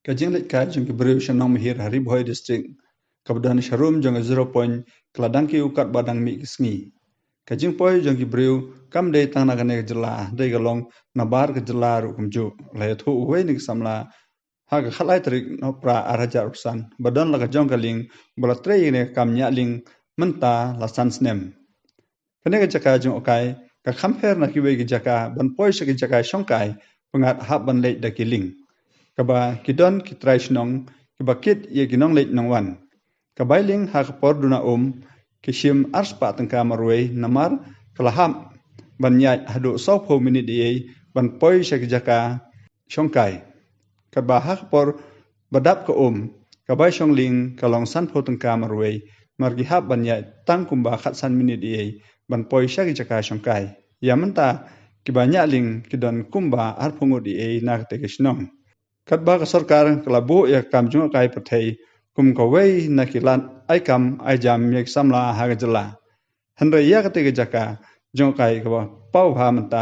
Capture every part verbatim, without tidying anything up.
Ka jingleit kai jong ki briew sha Nongmihir ha Ri Bhoi District, kaba don sharum jong ka Zero Point, ka la dang kiew katba dang mih ki sngi. Ka jingpoi jong ki briew kam dei tang na kane ka jylla, dei ka long nabar ka jylla ruh kumjuh. La ïathuh uwei na ki samla ha ka khatlai tarik Nohprah arhajar arphew san ba don la ka jong ka lieng ba la trei ïa kane ka kam ñiah lieng mynta la san snem. Kane ka jaka jngohkai ka kham pher na kiwei ki jaka ban poi sha ki jaka shongkai, pyngngad hap ban leit da ki lieng, kaba ki don ki trai shnong kiba kit ïa ki nongleit nongwan. Ka bai lieng ha ka por duna um ki shim arspah tyngka marwei, namar ka la hap ban ïaid haduh sawphew minit ei ei ban poi sha ki jaka shongkai. Katba ha ka por ba dap ka um, ka bai shong lieng ka long sanphew tyngka marwei, mar ki hap ban ïaid tang kumba khatsan minit ei ei ban poi sha ki jaka shongkai. Ïa mynta kiba ñiah lieng ki don kumba arphew ngut ei ei na katei ka shnong. Katba ka sorkar ka la buh ïa ka kam jngohkai pyrthei kum kawei na ki lad ai kam ai jam ïa ki samla ha ka jylla, hynrei ïa katei ka jaka jngohkai kaba paw bha mynta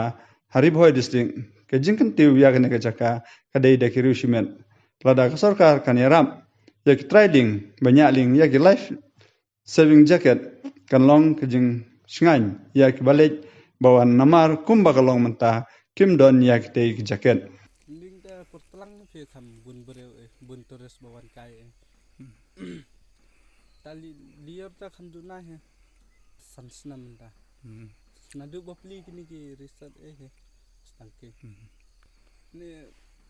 ha Ri Bhoi District, ka jingkyntiew ïa kane ka jaka ka dei da ki riew shimet. Lada ka sorkar kan ïarap ïa ki trai lieng ba ñiah lieng, ïa ki life saving jacket, kan long ka jingshngaiñ ïa kiba leit ba wan, namar kumba ka long mynta kim don ïa kitei ki jacket. Lieng te pyrtlang phi kham bun briew eh, bun tourist ba wan kai eh. Ta li, lier ta kham duna hi. San snem ta. Hmm. Naduh ba plie kine ki resort eh hi. Stang ki. Hmm. Ni,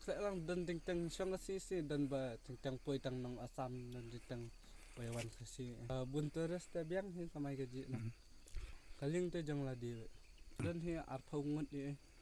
khleh lang don teng teng shong Khasi Hills, don ba teng teng poi tang nong Assam, don teng teng poi wan Khasi. Ah, bun tourist te biang hi kamai kajih na. Hmm. Ka lieng te jong lade. Don hi arphew ngut eh.